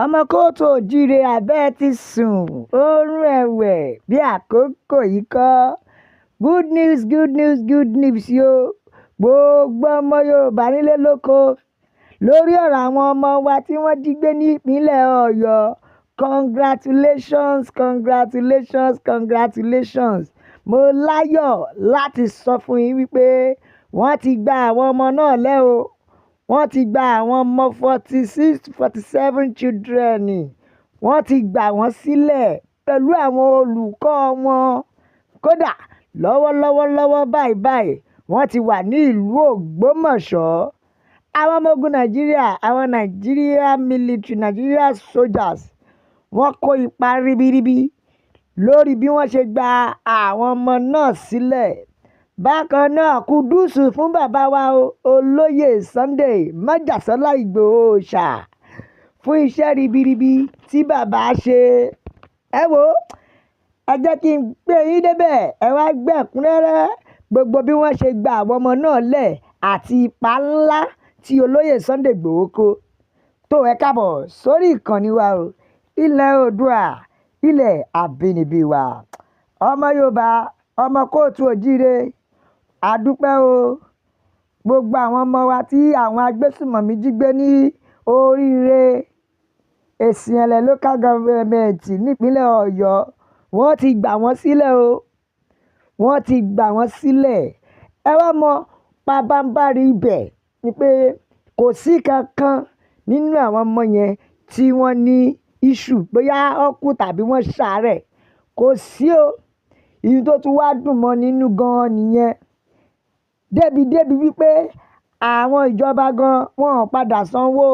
Ọmọ kóòtù òjíire, abẹ́ ti sùn oorun ẹ̀wẹ̀ bí àkókò yìí kọ́. Good news, good news, good news yo! Gbogbo ọmọ Yorùbá nílé lóko, lórí ọ̀rọ̀ àwọn ọmọ wa tí wọ́n jí gbé ní ìpínlẹ̀ Ọ̀yọ́, congratulations, congratulations, congratulations! Mo láyọ̀ láti sọ fún yín wípé wọ́n ti gba àwọn ọmọ náà lẹ́ o. Wọ́n ti gba àwọn ọmọ 46, 47 children, wọ́n ti gbà wọ́n sílẹ̀ pẹ̀lú àwọn olùkọ́ wọn. Kódà lọ́wọ́lọ́wọ́ lọ́wọ́ báyìí báyìí, wọ́n ti wà ní ìlú Ògbómọ̀ṣọ́. Àwọn ọmọ ogun Nàìjíríà, àwọn Nigeria military, Nigeria soldiers, wọ́n kó ipa ribiribi lórí bí wọ́n ṣe gba àwọn ọmọ náà sílẹ̀. Bákan náà, kudos fún bàbá wa Olóyè Sunday Májàsọ́lá Ìgbòho Òòṣà fún iṣẹ́ ribiribi tí bàbá ṣe. Ẹ wo, ẹ jẹ́ kí n gbé yín débẹ̀, ẹ wá gbẹ̀kúnrẹ́rẹ́ gbogbo bí wọ́n ṣe gba àwọn ọmọ náà lẹ̀ àti ipa ńlá tí Olóyè Sunday Ìgbòho kó. Tó ẹ káàbọ̀ sórí ìkànnì wa o, ilẹ̀ Oòduà, ilẹ̀ àbínibí wa. Ọmọ Yorùbá, ọmọ kóòtù òjíire, àdúpẹ́ o. Gbogbo àwọn ọmọ wa tí àwọn agbésùmọ̀mí jí gbé ní Oríire, Èsìẹ̀lẹ̀ Local Government nípínlẹ̀ Ọ̀yọ́, wọ́n ti gbà wọ́n sílẹ̀ o. Wọ́n ti gbà wọ́n sílẹ̀. Ẹ wá mọ pabambarì ibẹ̀ ni pé kò sí kankan nínú àwọn ọmọ yẹn tí wọ́n ní issue, bóyá wọ́n kú tàbí wọ́n ṣàárẹ̀. Kò sí o. Ìyí tó tún wá dùn mọ́ nínú gan-an nìyẹn. Débi débi wípé àwọn ìjọba gan wọn ò padà sanwó.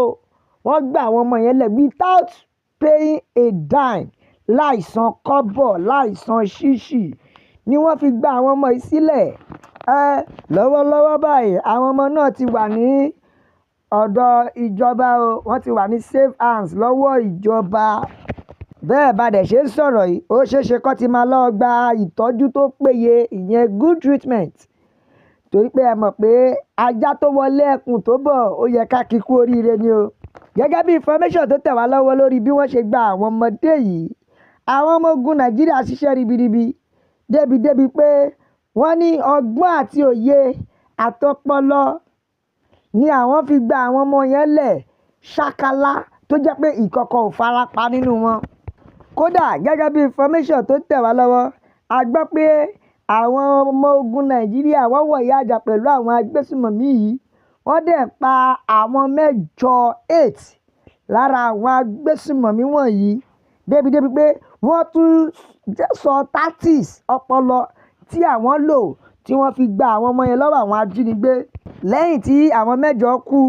Wọ́n gbà àwọn ọmọ yẹn lẹ̀ without paying a dime, láì san kọ́bọ̀, láì san ṣíṣì ni wọ́n fi gba àwọn ọmọ yìí sílẹ̀. Ẹ lọ́wọ́lọ́wọ́ báyìí, àwọn ọmọ náà ti wà ní ọ̀dọ̀ ìjọba o. Wọ́n ti wà ní safe hands lọ́wọ́ ìjọba. Bẹ́ẹ̀ bá dẹ̀ ṣe ń sọ̀rọ̀ yìí, ó ṣeé ṣe kó ti máa lọ gba ìtọ́jú tó péye, ìyẹn good treatment. Torí pé ẹ mọ̀ pé ajá tó wọlé ẹkùn tó bọ̀, ó yẹ ká kí kú oríire ni o. Gẹ́gẹ́ bí information tó tẹ̀ wá lọ́wọ́ lórí bí wọ́n ṣe gba àwọn ọmọdé yìí, àwọn ọmọ ogun Nàìjíríà ṣiṣẹ́ ribiribi débi débi pé wọ́n ní ọgbọ́n àti òye àtọpọlọ ni àwọn fi gba àwọn ọmọ yẹn lẹ̀ ṣákálá, tó jẹ́ pé ìkọ̀kọ̀ ò farapa nínú wọn. Kódà gẹ́gẹ́ bí information tó tẹ̀ wá lọ́wọ́, a gbọ́ pé àwọn ọmọ ogun Nàìjíríà, wọ́n wọ̀yá ìjà pẹ̀lú àwọn agbésùmọ̀mí yìí. Wọ́n dẹ̀ pa àwọn mẹ́jọ, eight, lára àwọn agbésùmọ̀mí wọ̀nyí. Débi débi pé wọ́n tún sọ tactics, ọpọlọ tí àwọn lò tí wọ́n fi gba àwọn ọmọ yẹn lọ́wọ́ àwọn ajínigbé. Lẹ́yìn tí àwọn mẹ́jọ kú,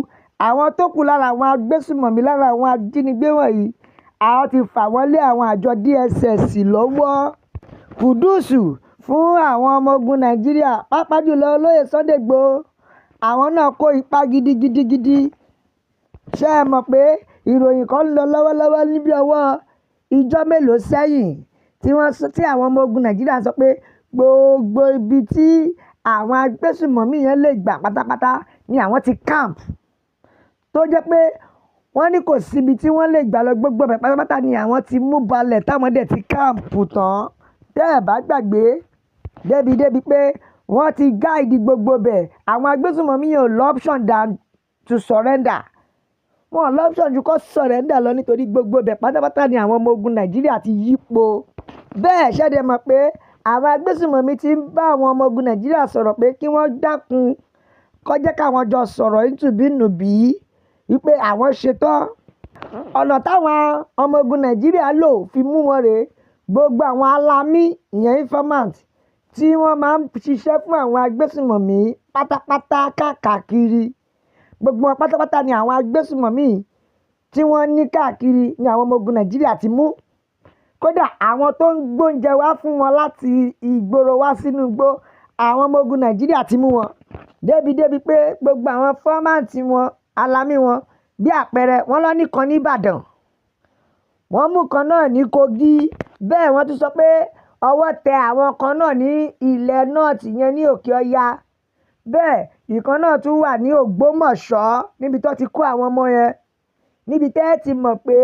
àwọn tó kù lára àwọn agbésùmọ̀mí, lára àwọn ajínigbé wọ̀nyí, àwọn ti fà wọ́n lé àwọn àjọ DSS lọ́wọ́. Kudos fún àwọn ọmọ ogun Nàìjíríà, pàápàá jùlọ Olóyè Sunday Igboho. Àwọn náà kó ipa gidigidigidi. Ṣé ẹ mọ̀ pé ìròyìn kan ń lọ lọ́wọ́lọ́wọ́ níbi ọwọ́ ìjọ mélòó sẹ́yìn tí wọ́n tí àwọn ọmọ ogun Nàìjíríà sọ pé gbogbo ibi tí àwọn agbésùmọ̀mí yẹn lè gbà pátápátá ni àwọn ti camp, tó jẹ́ pé wọ́n ní kò síbi tí wọ́n lè gbà lọ, gbogbo ibẹ̀ pátápátá ni àwọn ti mú balẹ̀ táwọn dẹ̀ ti camp tán? Tẹ́ ẹ̀ bá gbàgbé, débi débi pé wọ́n ti guide gbogbo bẹ̀, àwọn agbésùmọ̀mí yẹn ò lọ option than to surrender. Wọn ò lọ option ju kó surrender lọ, nítorí gbogbo bẹ̀ pátápátá ni àwọn ọmọ ogun Nàìjíríà ti yípo. Bẹ́ẹ̀ ṣẹ́dẹ̀ mọ̀ pé àwọn agbésùmọ̀mí ti ń bá àwọn ọmọ ogun Nàìjíríà sọ̀rọ̀ pé kí wọ́n dákun, kó jẹ́ káwọn jọ sọ̀rọ̀ nítùbínùbí, wípé àwọn ṣetán. Ọ̀nà táwọn ọmọ ogun Nàìjíríà lò fi mú wọn rèé. Gbogbo àwọn alamí, ìyẹn informant, tí wọ́n máa ń ṣiṣẹ́ fún àwọn agbésùmọ̀mí pátápátá káàkiri, gbogbo wọn pátápátá ni àwọn agbésùmọ̀mí tí wọ́n ní káàkiri ní àwọn ọmọ ogun Nàìjíríà ti mú. Kódà àwọn tó ń gbóúnjẹ wá fún wọn láti ìgboro wá sínú igbó, àwọn ọmọ ogun Nàìjíríà ti mú wọn. Débi débi pé gbogbo àwọn informant wọn, alamí wọn, bí àpẹẹrẹ, wọ́n lọ nìkan ní Ìbàdàn, wọ́n mú kan náà ní Kogi. Bẹ́ẹ̀ wọ́n tún sọ pé ọwọ́ tẹ àwọn kan náà ní ilẹ̀ North yẹn, ní Òkè Ọya. Bẹ́ẹ̀ ìkan náà tún wà ní Ògbómọ̀ṣọ́ níbi tó ti kó àwọn ọmọ yẹn, níbi tẹ́ ẹ ti mọ̀ pé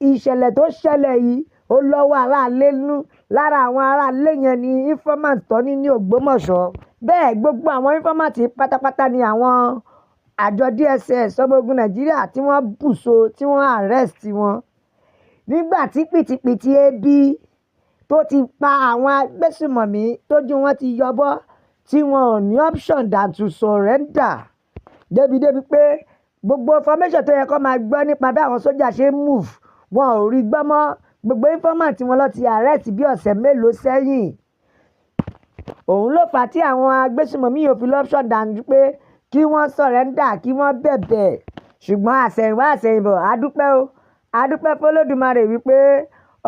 Ìṣẹ̀lẹ̀ tó ṣẹlẹ̀ yìí, ó lọ́wọ́ aráalé nú. Lára àwọn aráalé yẹn ni informant tó ní ní Ògbómọ̀ṣọ́. Bẹ́ẹ̀ gbogbo àwọn informant pátápátá ni àwọn àjọ DSS, ọmọ ogun Nàìjíríà, tí wọ́n bùṣọ, tí wọ́n arrest wọn. Nígbà tí pìtìpìtì ebi tó ti pa àwọn agbésùmọ̀mí, tójú wọn ti yọbọ́, tí wọn ò ní option than to surrender. Débi pé gbogbo information tó yẹ kó máa gbọ́ nípa bí àwọn sójà ṣe ń move, wọn ò rí gbọ́ mọ́. Gbogbo informant wọn ló ti arrest bí ọ̀sẹ̀ mélòó sẹ́yìn. Òun ló fà á tí àwọn agbésùmọ̀mí yóò fi lọ option than pé kí wọ́n surrender, kí wọ́n bẹ̀bẹ̀. Ṣùgbọ́n àsẹ̀yìnwá àsẹ̀yìnbọ̀, a dúpẹ́ o. A dúpẹ́ f'Olódùmarè wípé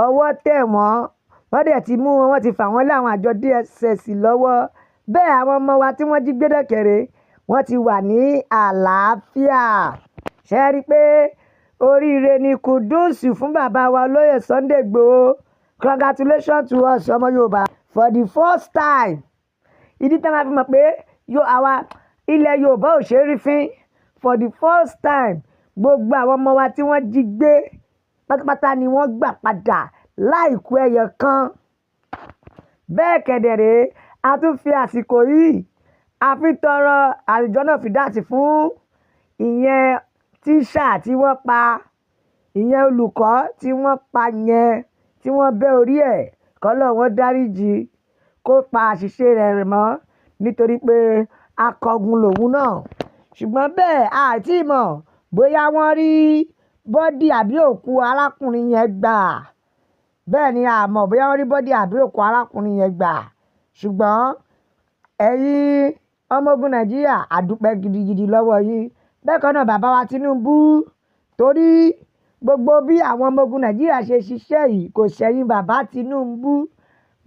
ọwọ́ tẹ̀ wọ́n. Wọ́n dẹ̀ ti mú wọn, wọ́n ti fà wọ́n lé àwọn àjọ DSS lọ́wọ́. Bẹ́ẹ̀ àwọn ọmọ wa tí wọ́n jí gbé dẹ̀kẹ̀rẹ̀, wọ́n ti wà ní àlàáfíà. Ṣé ẹ rí i pé oríire ni? Kudos fún bàbá wa olóyè Sunday Igboho. Congratulations to us, ọmọ Yorùbá, for the first time. Ìdí tí a máa fi mọ̀ pé àwa ilẹ̀ Yorùbá ò ṣe é rí fín. For the first time, gbogbo àwọn ọmọ wa tí wọ́n jí gbé pátápátá ni wọ́n gbà padà láì kú ẹyọ kan. Bẹ́ẹ̀ kẹ̀dẹ̀rẹ́, a tún fi àsìkò yìí, a fi tọrọ àlùjọ́nà fìdáàtì fún ìyẹn tíṣà tí wọ́n pa, ìyẹn olùkọ́ tí wọ́n pa yẹn, tí wọ́n bẹ́ orí ẹ̀. Kọ́lọ́run dáríjì, kó pa àṣìṣe rẹ̀ mọ́, nítorí pé akọgun lòun náà. Ṣùgbọ́n bẹ́ẹ̀, a tí mọ̀ bóyá wọ́n rí body àbí òkú arákùnrin yẹn gbà. Bẹ́ẹ̀ ni, a mọ̀ bóyá wọ́n rí body àbí òkú arákùnrin yẹn gbà. Ṣùgbọ́n ẹ̀yin ọmọ ogun Nàìjíríà, a dúpẹ́ gidigidi lọ́wọ́ yín. Bẹ́ẹ̀ kan náà bàbá wa Tinubu, torí gbogbo bí àwọn ọmọ ogun Nàìjíríà ṣe ṣiṣẹ́ yìí, kò ṣẹ̀yìn bàbá Tinubu.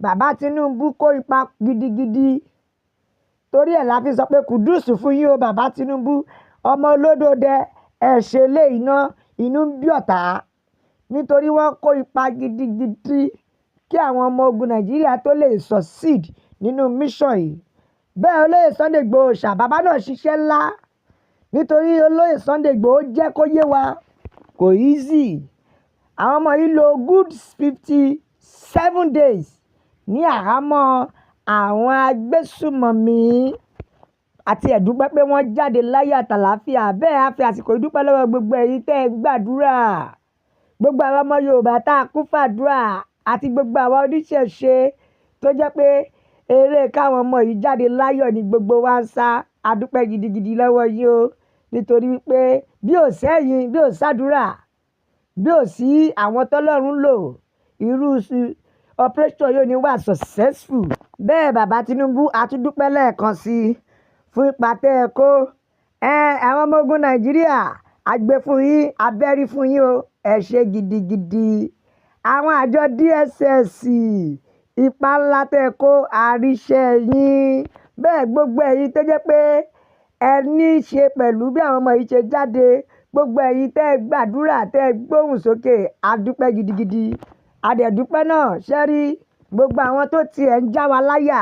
Bàbá Tinubu kó ipa gidigidi. Torí ẹ̀ la fi sọ pé kudos fún yín o, bàbá Tinubu. Ọmọ olódòdẹ, ẹ ṣe lé iná, inú ń bí ọ̀tá. Nítorí wọ́n kó ipa gidigidi kí àwọn ọmọ ogun Nàìjíríà tó lè succeed nínú mission yìí. Bẹ́ẹ̀ olóyè Sunday Igboho ṣà, bàbá náà ṣiṣẹ́ ńlá. Nítorí olóyè Sunday Igboho jẹ́ kó yé wa, kò easy. Àwọn ọmọ yìí lo good 57 days ní àhámọ́ àwọn agbésùmọ̀mí àti ẹ̀dúpẹ́ pé wọ́n jáde láyọ̀ àtàlàáfíà. Bẹ́ẹ̀ a fi àsìkò yìí dúpẹ́ lọ́wọ́ gbogbo ẹ̀yin tẹ́ ẹ ń gbàdúrà, gbogbo àwọn ọmọ Yorùbá tá a kún fàdúrà, àti gbogbo àwa oníṣẹ̀ṣe tó jẹ́ pé eré káwọn ọmọ yìí jáde láyọ̀ ni gbogbo wa ń sá. A dúpẹ́ gidigidi lọ́wọ́ yín o, nítorí wípé bí ò sẹ́yìn, bí ò sàdúrà, bí ò sí àwọn tọ́lọ́run lò, irú operation yóò ní wà successful. Bẹ́ẹ̀ bàbá Tinubu, a tún dúpẹ́ lẹ́ẹ̀kan sí i fún ipa tẹ́ ẹ kó. Ẹ àwọn ọmọ ogun Nàìjíríà, a gbé fún yín, abẹ́rí fún yín o, ẹ ṣe gidigidi. Àwọn àjọ DSS, ipa ńlá tẹ́ ẹ kó, àríṣẹ́ yín. Bẹ́ẹ̀ gbogbo ẹ̀yin tó jẹ́ pé ẹ ní í ṣe pẹ̀lú bí àwọn ọmọ yìí ṣe jáde, gbogbo ẹ̀yin tẹ́ ẹ gbàdúrà, tẹ́ ẹ gbóhùn sókè, a dúpẹ́ gidigidi. A dẹ̀ dúpẹ́ náà. Ṣé rí gbogbo àwọn tó tiẹ̀ ń já wa láyà,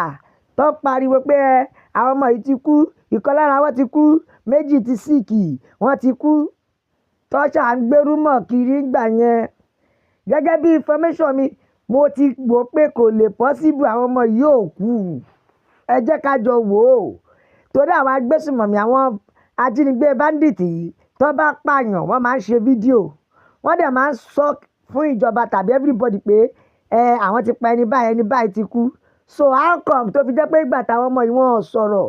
tó ń pariwo pé ẹ àwọn ọmọ yìí ti kú, ìkan lára wọn ti kú, méjì ti sick, wọ́n ti kú, tó ṣà ń gbé rumour kiri ńgbà yẹn. Gẹ́gẹ́ bí information mi, mo ti wò pé kò lè possible, àwọn ọmọ yìí ò kú. Ẹ jẹ́ ká jọ wò ó. Torí àwọn agbésùmọ̀mí, àwọn ajínigbé bandit yìí, tó bá pààyàn, wọ́n máa ń ṣe fídíò. Wọ́n dẹ̀ máa ń sọ fún ìjọba tàbí everybody pé ẹ àwọn ti pa ẹni báyìí, ẹni báyìí ti kú. So how come tó fi jẹ́ pé ìgbà táwọn ọmọ yìí, wọ́n ò sọ̀rọ̀?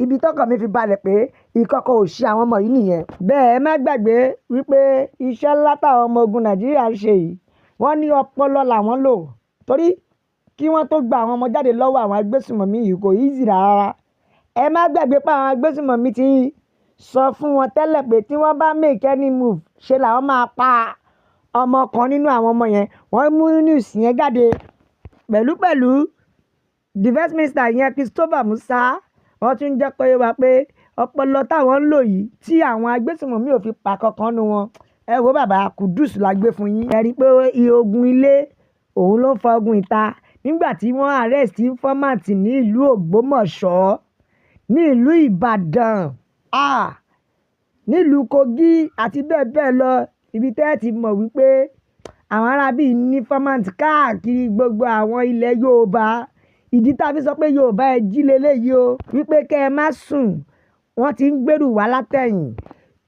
Ibi tọ́kàn mi fi balẹ̀ pé ìkọ̀kọ̀ ò ṣe àwọn ọmọ yìí nìyẹn. Bẹ́ẹ̀ ẹ má gbàgbé wípé iṣẹ́ ńlá táwọn ọmọ ogun Nàìjíríà ń ṣe yìí, wọ́n ní ọpọlọ làwọn lò. Torí kí wọ́n tó gba àwọn ọmọ jáde lọ́wọ́ àwọn agbésùmọ̀mí yìí, kò easy rárá. Ẹ má gbàgbé pé àwọn agbésùmọ̀mí ti sọ fún wọn tẹ́lẹ̀ pé tí wọ́n bá make any move, ṣe làwọn máa pa ọmọ kan nínú àwọn ọmọ yẹn. Wọ́n mú news yẹn jáde pẹ̀lú defence minister yẹn, Christopher Musa. Wọ́n tún jẹ́ kó yé wa pé ọpọlọ táwọn ń lò yìí tí àwọn agbésùmọ̀mí ò fi pa kankan nu wọn. Ẹ wo bàbá, kudos la gbé fún yín. Ẹ rí i pé ogun ilé òun ló ń fa ogun ìta. Nígbà tí wọ́n arrest informant ní ìlú Ògbómọ̀ṣọ́, ní ìlú Ìbàdàn, ah, nílùú Kogi àti bẹ́ẹ̀ bẹ́ẹ̀ lọ. Ibi tẹ́ ẹ ti mọ̀ wípé àwọn aráabí ní informant káàkiri gbogbo àwọn ilẹ̀ Yorùbá. Ìdí tá a fi sọ pé Yorùbá ẹ jí leléyìí o, wípé kẹ́ ẹ má sùn, wọ́n ti ń gbèrú wá látẹ̀yìn.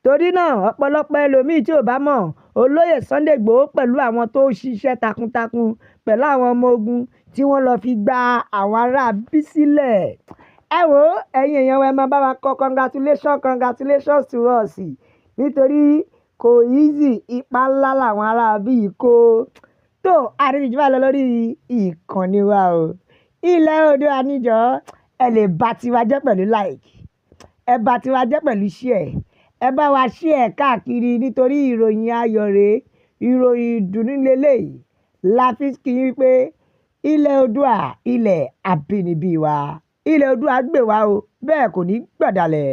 Torí náà, ọ̀pọ̀lọpọ̀ ẹlòmíì tí ò bá mọ̀, olóyè Sunday Igboho pẹ̀lú àwọn tó ṣiṣẹ́ takuntakun pẹ̀lú àwọn ọmọ ogun tí wọ́n lọ fi gba àwọn aráabí sílẹ̀. Ẹ wo, ẹ̀yin èèyàn wa, ẹ máa bá wa kọ congratulations, congratulations to us, nítorí kò easy. Ipa ńlá làwọn aráabí yìí kó tó àríjù bá lọ lórí ìkànnì wa o. Ilẹ̀ Oòduà níjọ́, ẹ lè bá tiwa jẹ́ pẹ̀lú like, ẹ bá tiwa jẹ́ pẹ̀lú share, ẹ bá wa share káàkiri, nítorí ìròyìn ayọ̀ rèé, ìròyìn ìdùnnú lélẹ́yìí la fi kí yín wípé ilẹ̀ Oòduà, ilẹ̀ àbínibí wa, ilẹ̀ Oòduà gbè wá o, bẹ́ẹ̀ kò ní gbọ̀dàlẹ̀.